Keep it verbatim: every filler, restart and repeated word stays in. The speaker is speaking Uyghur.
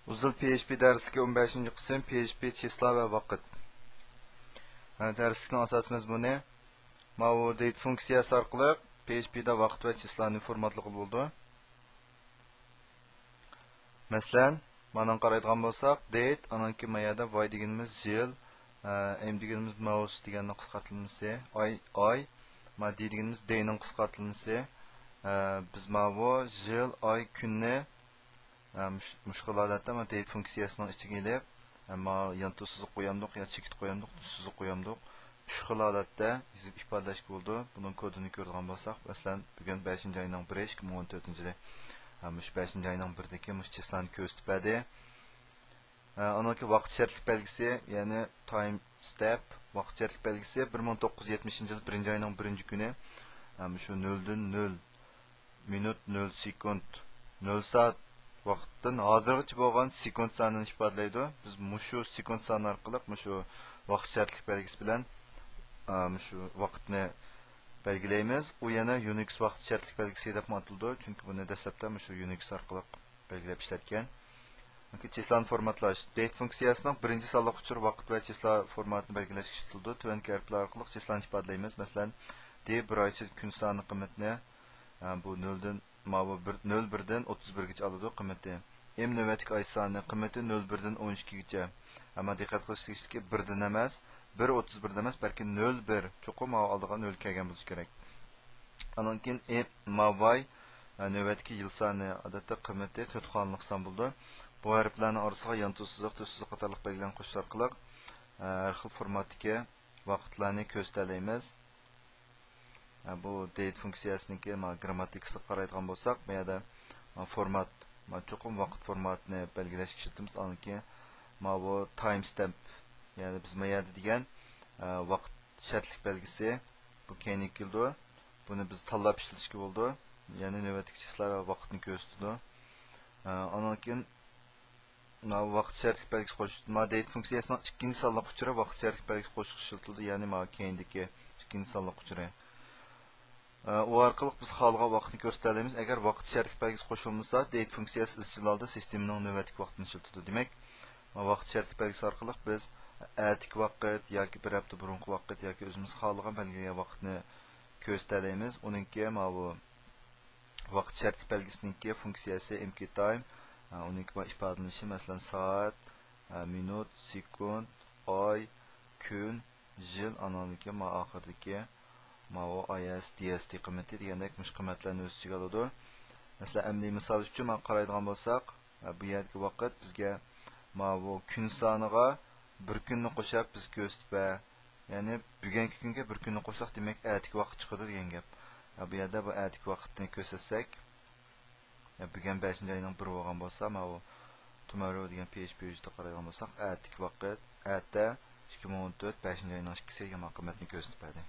ئۇزۇل پي ئېچ پى دەرسلىكى ئون بەشىنچى قىسىم، پي ئېچ پى چىسلا ۋە ۋاقىت. ھە، دەرسلىكنىڭ ئاساسىي مەزمۇنى ماۋۇ دېيت فۇنكسىيەسى ئارقىلىق پي ئېچ پىدا ۋاقىت ۋە چىسلانى فورماتلىغىلى بولىدۇ. مەسىلەن، مانا قارايدىغان بولساق، دېيت، ئانان كېيىن ما يەردە ۋاي دېگىنىمىز يىل، ئە، ئېم دېگىنىمىز ماۋۇس دېگەننىڭ قىسقارتىلمىسى، ئاي، ئاي، ما دې دېگىنىمىز دېينىڭ قىسقارتىلمىسى. ئە، بىز ماۋۇ يىل، ئاي، كۈننى، ئە، مۇش-، مۇشۇ خىل ھالەتتە ما دېيت فۇنكسىيەسىنىڭ ئىچىگە ئېلىپ، ئە، ما يانتۇ سىزىق قويامدۇق يا چېكىت قويامدۇق، تۈز سىزىق قويامدۇق. ئۈچ خىل ھالەتتە يېزىپ ئىپادىلەشكە بولىدۇ. بۇنىڭ كودىنى كۆرىدىغان بولساق، مەسىلەن، بۈگۈن بەشىنچى ئاينىڭ بىرى، ئىككى مىڭ ئون تۆتىنچى يىلى. ھە، مۇشۇ بەشىنچى ئاينىڭ بىرىدىكى مۇشۇ چىسلانى كۆرسىتىپ بەردى. ھە، ئۇنىڭكى ۋاقىت شەرتلىك بەلگىسى، يەنى تايم ستەپ، ۋاقىت شەرتلىك بەلگىسى بىر مىڭ توققۇز يۈز يەتمىشىنچى يىل بىرىنچى ئاينىڭ بىرىنچى كۈنى. ھە، مۇشۇ نۆلدىن نۆل مىنۇت، نۆل سېكۇنت، نۆل سائەت ۋاقىتتىن ھازىرغىچە بولغان سېكۇنت سانىنى ئىپادىلەيدۇ. بىز مۇشۇ سېكۇنت سانى ئارقىلىق مۇشۇ ۋاقىت شەرتلىك بەلگىسى بىلەن، ئا، مۇشۇ ۋاقىتنى بەلگىلەيمىز. ئۇ يەنە يۇنىكس ۋاقىت شەرتلىك بەلگىسى دەپمۇ ئاتىلىدۇ، چۈنكى بۇنى دەسلەپتە مۇشۇ يۇنىكس ئارقىلىق بەلگىلەپ ئىشلەتكەن. چىسلانى فورماتلاش. دېيت فۇنكسىيەسىنىڭ بىرىنچى سانلىق ئۇچۇر ۋاقىت ۋە چىسلا فورماتىنى بەلگىلەشكە ئىشلىتىلىدۇ. تۆۋەندىكى ھەرپلەر ئارقىلىق چىسلانى ئىپادىلەيمىز. مەسىلەن، دې بىر ئاي ئىچىدە كۈن سانى قىممىتىنى، ئە، بۇ نۆلدىن، ماۋۇ بىر، نۆل بىردىن ئوتتۇز بىرگىچە ئالىدۇ قىممىتى. ئېم نۆۋەتتىكى ئاي سانى قىممىتى نۆل بىردىن ئون ئىككىگىچە. ئەمما دىققەت قىلىش تېگىشلىكى، بىردىن ئەمەس، بىر ئوتتۇز بىردىن ئەمەس، بەلكى نۆل بىر، چوقۇم ماۋۇ ئالدىغا نۆل كەلگەن بولۇشى كېرەك. ئانان كېيىن ئېم ماۋاي، ئە، نۆۋەتتىكى يىل سانى، ئادەتتە قىممىتى تۆت خانىلىق سان بولىدۇ. بۇ ھەرپلەرنىڭ ئارىسىغا يانتۇ سىزىق، تۈز سىزىق قاتارلىق بەلگىلەرنى قوشۇش ئارقىلىق، ئە، ھەر خىل فورماتتىكى ۋاقىتلارنى كۆرسىتەلەيمىز. ھە، بۇ دېيت فۇنكسىيەسىنىڭكى ما گىرامماتىكىسىغا قارايدىغان بولساق، بۇ يەردە ما فورمات، ما چوقۇم ۋاقىت فورماتىنى بەلگىلەشكە ئىشلىتىمىز. ئاندىن كېيىن ماۋۇ تايم ستەمپ، يەنى بىز ما يەردە دېگەن، ئە، ۋاقىت شەرتلىك بەلگىسى، بۇ كەينىگە كېلىدۇ. بۇنى بىز تاللاپ ئىشلىتىشكە بولىدۇ. يەنى نۆۋەتتىكى چىسلا ۋە ۋاقىتنى كۆرسىتىدۇ. ئە، ئاندىن كېيىن ماۋۇ ۋاقىت شەرتلىك بەلگىسى قوشۇش. ماۋۇ دېيت فۇنكسىيەسىنىڭ ئىككىنچى سانلىق ئۇچۇرى ۋاقىت شەرتلىك بەلگىسى قوشۇشقا ئىشلىتىلىدۇ، يەنى ماۋۇ كەينىدىكى ئىككىنچى سانلىق ئۇچۇرى. ئە، ئۇ ئارقىلىق بىز خالىغان ۋاقىتنى كۆرسىتەلەيمىز. ئەگەر ۋاقىت شەرتلىك بەلگىسى قوشۇلمىسا، دېيت فۇنكسىيەسى ئىزچىل ھالدا سىستېمىنىڭ نۆۋەتتىكى ۋاقتىنى ئىشلىتىدۇ. دېمەك، ماۋۇ ۋاقىت شەرتلىك بەلگىسى ئارقىلىق بىز ئەتىكى ۋاقىت ياكى بىر ھەپتە بۇرۇنقى ۋاقىت ياكى ئۆزىمىز خالىغان بەلگىلىگەن ۋاقىتنى كۆرسىتەلەيمىز. ئۇنىڭكى ماۋۇ ۋاقىت شەرتلىك بەلگىسىنىڭكى فۇنكسىيەسى ئېمكى تايم، ئۇنىڭكى ئىپادىلىنىشى، مەسىلەن، سائەت، مىنۇت، سېكۇنت، ئاي، كۈن، يىل، ئانىڭدىن كېيىن ماۋۇ ئاخىرىدىكى ماۋۇ ئاي ئېس، دى ئېس تى قىممىتى دېگەندەك مۇشۇ قىممەتلەرنى ئۆز ئىچىگە ئالىدۇ. مەسىلەن، ئەمەلىي مىسال ئۈچۈن مانا قارايدىغان بولساق، بۇ يەردىكى ۋاقىت بىزگە ماۋۇ كۈن سانىغا بىر كۈننى قوشۇپ بىز كۆرسىتىپ بەر. يەنى بۈگۈنكى كۈنگە بىر كۈننى قوشساق، دېمەك، ئەتىكى ۋاقىت چىقىدۇ دېگەن گەپ. ھە، بۇ يەردە بۇ ئەتىكى ۋاقىتنى كۆرسەتسەك، يا بۈگۈن بەشىنچى ئاينىڭ بىرى بولغان بولسا، ماۋۇ توموررو دېگەن پي ئېچ پى ھۆججىتىگە قارايدىغان بولساق، ئەتىكى ۋاقىت، ئەتە ئىككى مىڭ ئون تۆت بەشىنچى ئاينىڭ ئىككىسى دېگەن مانا قىممەتنى كۆرسىتىپ بەردى.